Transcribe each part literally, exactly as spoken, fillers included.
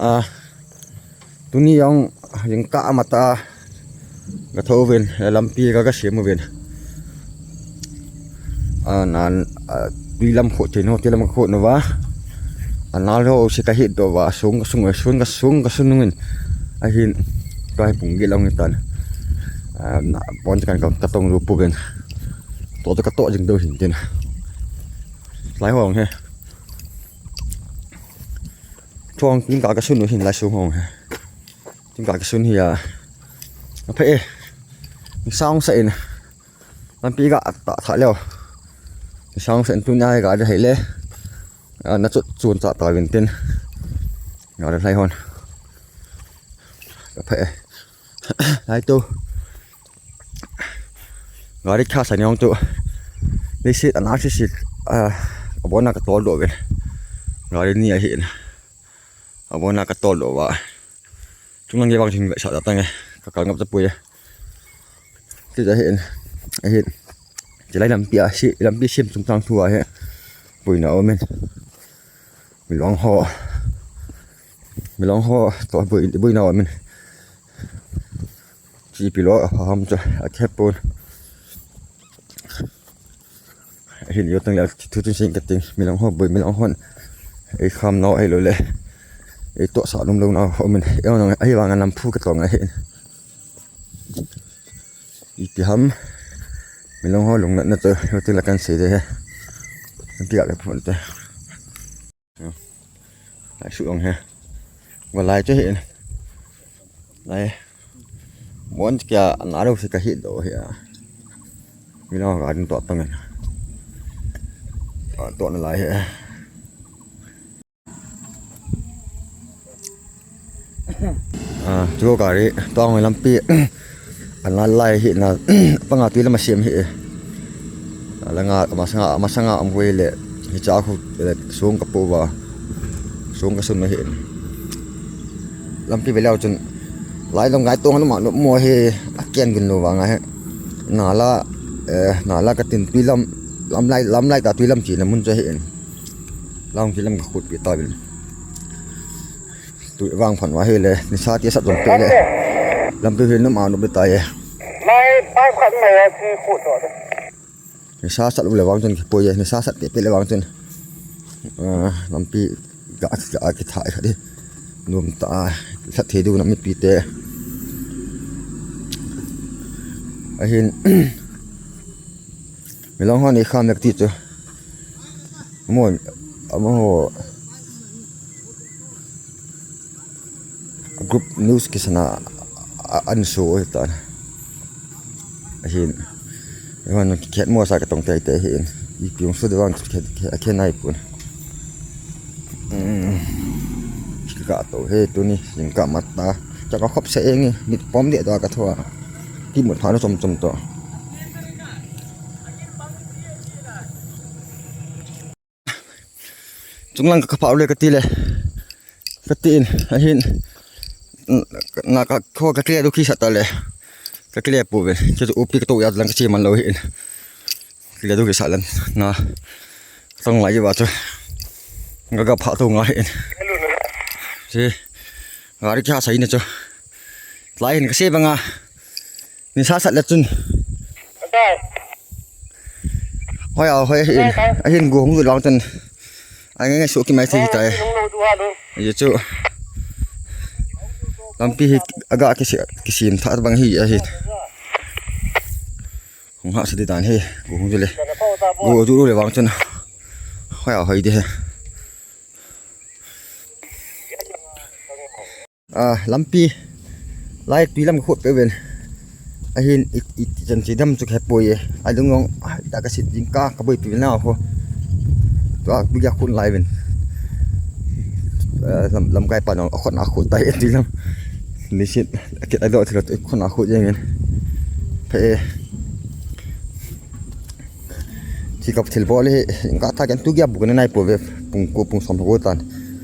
Ah, tuni jong jingkah matah a ka thou vin, eh, lampi ka, ka sem uvin. Ah, nan, ah, tui lam khu tin ho, tui lam khu nu va. Anal ho si ka hit doh va, sung ka sung, sung ka sung ka sung nungin. Ahin, ka hi pung gil ong tan. Ah, na, pon kan ka, ka tong lu pu vin. To ka to jing doh hin tin. Lai ho he. Chuang tingkah ka sun u hin lai sung hong he. Tingkah ka sun hi a. Aphe e. Sound sa in. Lampi ga ta tha leo. Sound sa in tun ai ga de hai le. A, na chu chun cha ta vin tin. Ga de lai hon. Aphe e. Lai tu. Gari kha sa nyong tu. Ni sit ana si sit. A, abona ka tol doh vin. Gari ni ahi na. Abona ka tol doh va. Chunglang ge vang jing sa ta tang e. Ka kal ngap ta pui e. Ti ja hin. Ahin. Ti lai lampi a si, lampi sim chung tang thu a he. Pui na omen. Milong ho. Milong ho. To pui, pui na omen. Chi pilo ham cha a khe pun. Hin yo tang le thu tin sing ka ting, milong ho boi, milong hon. Ei kham no ei lo le. Ei to sa lum lo na ho min. Ei no ei vang nam phu ka tong a hin. Ipi ham. Milong ho lung na na to yo tang la kan sei de he. Ti a le phun te. Lai su ong he. Wa lai che he. Lai. Mon kia na ro se ka hit doh he. Milong ga din to tang he. To na lai he. Ah, chu gari, tuang lampi, ana lai hi na, panga tui lama siam hi. Ala nga, masanga, masanga am wei le, hi cha khu, le, sung ka pu va, sung ka sun hi. Lampi ve leo chun, lai long ngai tong ma, mo hi, a ken gun lo va nga hi. Nala, eh, nala ka tin tui lam, lam lai, lam lai ta tui lam chi na mun cha hi. Long tui lam ka khut pi ta bin. Tu vang phan wa hi le, nisa ti sat jong pe le. Lampi hi num a num le ta ye. Lai, pai khat mai a si khu to de. Nisa sat le vang chun ki poi ye, nisa sat pe pe le vang chun. Ah, lampi ga, ga ki thai kha di. Num ta, sat the du na mi pi te. Ahin. Milong hon i kham le ti chu. Mo, amo. Group news kisana, a, an so ta. Ahin. Iwan ki khet mo sa ka tong tai tai hin. I piong so de wan ki khet, khet, khet nai pun. Hmm. Ka to he tuni, jingkah matah. Cha ka khop sa eng, mit pom de to ka thoa. Ki mut pha no chom chom to. Chunglang ka pha le ka ti le. Ka ti in, ahin. Na ka kho ka clear du ki sa ta le. Ka clear pu ve. Chu upi ka to ya lang ka chi man lo hin. Clear du ki sa lan. Na. Tong lai va chu. Nga ga pha to nga hin. Si. Gari kya sa in chu. Lai hin ka se ba nga. Nisa sat le chun. Hoi a, hoi ahin, ahin gu hung lut vang chun. Ai ngai ngai su ki mai thei tai. Ye chu. Lampi hi aga ki si, ki sim tha bang hi ahi. Hung ha sa di dan hi, gu hung le. Gu du le vang chun. Hoi a, hoi di he. Ah, lampi. Lai tui lam ka khut pe ven. Ahin i, i, i chan chi dam chu ka he poi e. Ai dung long, ah, ta ka sit ding ka, ka boi pi na ho. Tua, bi ga khun lai ven. Ah, lam, lam kai pa no, khun a khut tai tui lam. Ni sit, a kit a do thilo khun a khut jeng ven. Phe e. Chi kap thil bol hi, ka tha ken tu gia bu ka nai po ve, pung ko pung som ko tan.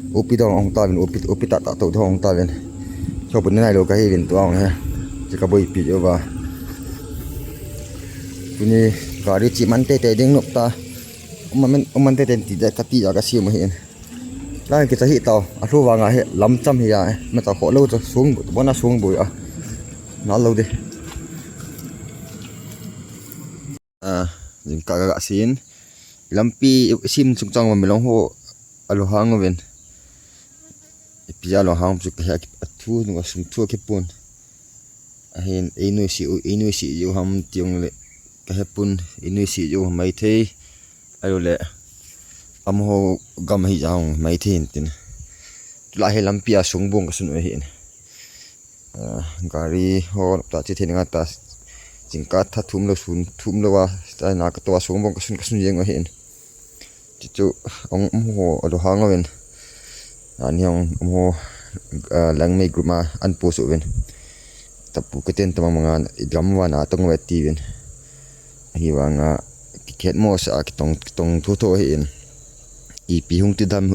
Upi dong ong ta vin, upi, upi ta ta to dong ong ta vin. Cho bu nai lo ka hi vin tu ong he. Chi ka boi pi jo va. Tuni gari chi man te te ding nok ta. Um man, um man te te ti da ka ti ja ka si mo hin. Lang kicha hi tao, a thu vanga hi lam cham hi a, ma ta kho lo chu sung bu, bona sung bu a. Na lo de. A, jingkah ka ga sin. Lampi sim chung chang mi long ho a lo hang ven. Ipi a lo hang chu ka he a thu nu a sung thu a kipun. Ahin, ei nuisi u, ei nuisi u ham tiong le, ka hepun, ei nuisi u ham mai thei, alu le, amaho gam hi jang mai thei hin tin. Tula he lampi a sung bung ka sun u hin. Ah, gari ho ta chi thei nga ta, jingkah tha thum lo sun, thum lo a, ta na ka to a sung bung ka sun, ka sun jeng u hin. Chuchu, ong umho, alo hang uvin. Ani ong umho, ah, Langmei group ma, an post uvin. Tapu keten tamang manga, idam vana tong ve tivin. Hivanga, kikhet mo sa, kitong, kitong tho tho hin. Ipi hung ti dam,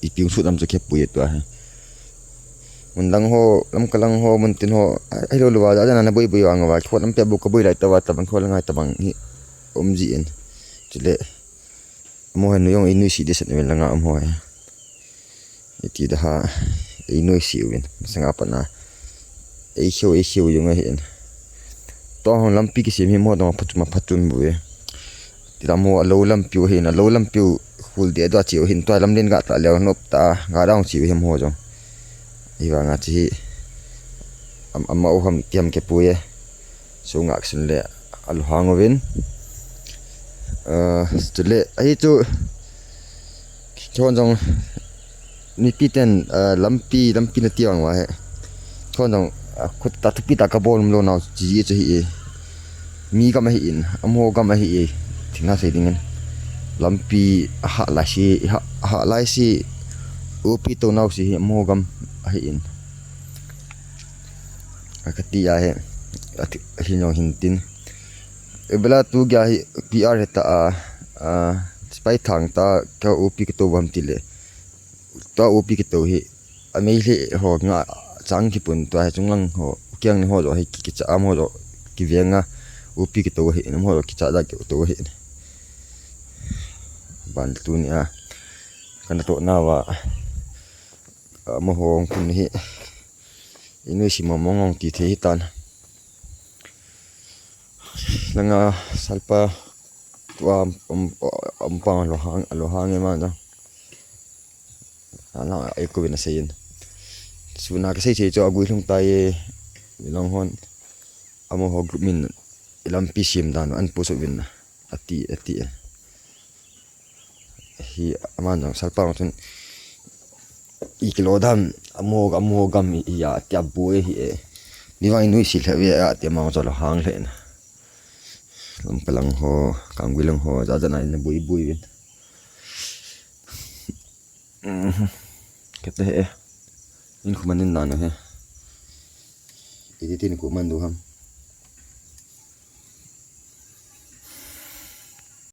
ipi hung sut dam chu khe pui tua he. Mun lang ho, lam ka lang ho, mun tin ho, ai lo lo va, ja na bui bui vang va, khot lam pe bu ka bui lai ta va, tabang khot lang ai tabang hi, um ji in. Chule, Amaho hin nu jong ei nuisi ding set uvin langa amaho hi. Iti da ha, ei nuisi uvin, masanga pat na. Ei kheu, ei kheu jong ahin. Tua hung lampi kisem hi amaho dong phat, ma phat chun bu e. Ti lam ho alo lampi u hin, alo lampi u khul de dua chi u hin, tua lam len ga ta leo nop ta, ga dong chi u hi amaho jong. Hivanga chi hi, am, ama u ham, ti ham ke pu e. Sunga kisun le alu hang uvin. Ah, chule, ahi chu, chon jong, mipi ten, ah, lampi, lampi na ti vang va he. Chon jong, ah, khut ta thupi ta ka bol um lo nau chi chu hi e. Mi gam ahi in, amaho gam ahi e. Thina sei ding in. Lampi a ha lai si, ha, ha lai si, upi to nau si hi, amaho gam ahi in. A ka ti a he, a ti, a hin jong hin tin. Ebela tu gya hi P R he ta a, a, spy thang ta ka upi ka to bam ti le. Ta upi ka to hi, a mei le ho nga chang ki pun tua he chung lang ho, kiang ni ho jo he ki, ki cha am ho jo, ki venga upi ka to he, nam ho jo ki cha da ki to he. Ban tu ni a, kana to na va. Amaho ong kun hi. Inui si mong mong ong ti thei hi tan. Langa salpa tua um, um, um pang lo hang, lo hang e ma da. Ana ai ko vin a sei in. Suna ka sei sei chu a gui lhung tai e. Long hon. Amaho group min lampi sim dan an post uvin na. Ati, ati e. Hi aman jong salpa chun i kilo dam, amaho, amaho gam i, i a tia bu e hi e. Ni vang inui si lhe ve a tia mang jolo hang lhe na. Lam ka lang ho, kang gui lang ho, ja ja na in bui bui vin. Mhm. Kete he. In khuman in nano he. Iti tin khuman du ham.